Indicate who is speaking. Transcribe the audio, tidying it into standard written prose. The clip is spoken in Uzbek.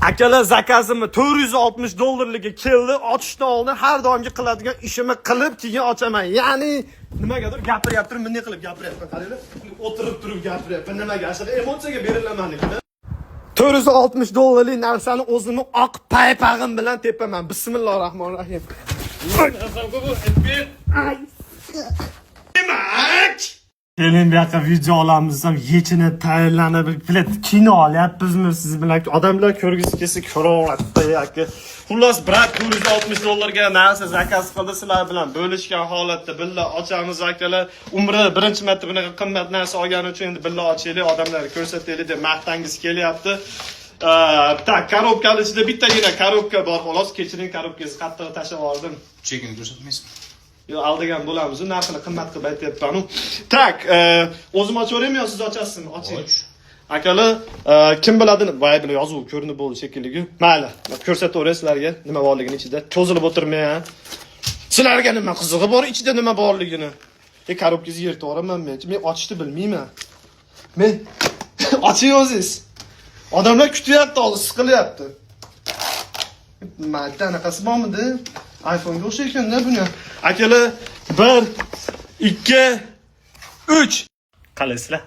Speaker 1: Akalar, заказ imni 460 dollarligi keldi. Ochishdan oldin har doimgi qiladigan ishimni qilib, keyin ochaman. Ya'ni nimagadir gapiryapti, bunday qilib gapiryapman. Qaranglar, o'tirib turib gapiryapman. Nimaga? Shunaqa emotsiyaga berilaman. 460 dollarlik narsani o'zimni oq paypag'im bilan tepaman. Bismillahir rohmanir rohim. Demak, keling, bu yoqqa video olamiz desam, yechinib, tayyorlanib, bilet kino olyapmizmi siz bilan? Odamlar ko'rgisi kelsa ko'raveradi yoki. Xullas, брат 460 dollarga narsa заказ qildi, sizlar bilan bo'lishgan holatda birga ochamiz, akalar. Umri birinchi marta bunaqa qimmat narsa olgani uchun endi birga ochaylik, odamlarga ko'rsataylik deb maqtangisi kelyapti. Так, коробка ni ichida bittagina коробка bor, xolos. Kechiring, коробка ngizni qattiq tashlab yubordim.
Speaker 2: Chekini ko'rsatmaysizmi?
Speaker 1: Yo, aldagan bo'lamiz, narxini qimmat qilib aytyapman. Так, o'zim ochaveraymi yo siz ochasizmi? Oching.
Speaker 2: Och.
Speaker 1: Akalar, kim biladi, voy, bular yozuv ko'rinib bo'ldi shekilli. Mayli, ko'rsataveray sizlarga nima borligini ichida. Cho'zilib o'tirmay, ha. Sizlarga nima qizig'i bor ichida nima borligini? E, коробка ngizni yirtib yuboraman men. Men ochishni bilmayman. Men oching o'zingiz. Odamlar kutyapti, hozir siqilyapti. Mayda anaqasi bormidi? iPhone'ga o'xshaykan-da buni. Akalar, 1, 2, 3. Qalaysizlar?